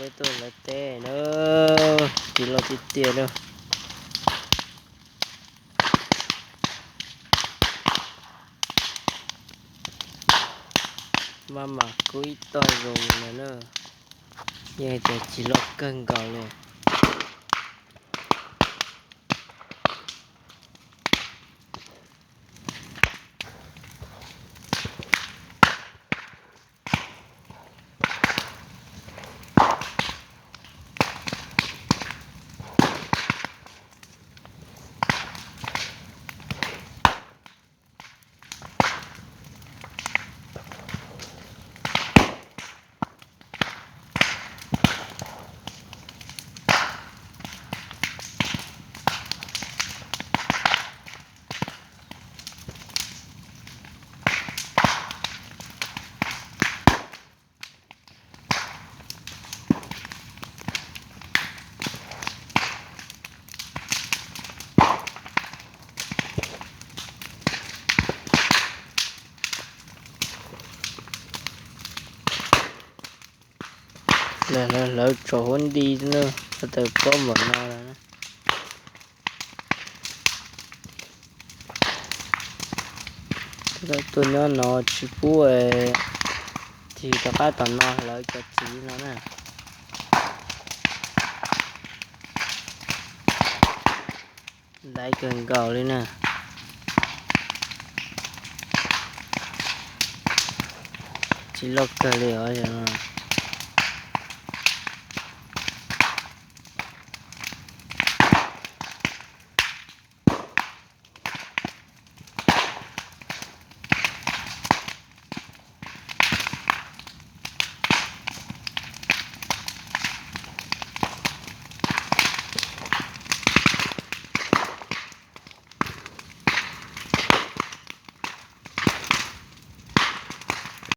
Peb tuaj lawv teb na, tsis loj tiag tiag na. Maj mam kub ib toj zoo li no na, yeej hais tias tsis loj kawg nkaus li. Lawv hlawv tsaus huab nti na, tawm plaub npaum no lawm. Tuaj nyob no tsis pub tig rov qab tom no hlawv cov txiv no na. Laiv kawg nkaus li na. Tsis loj kawg li os.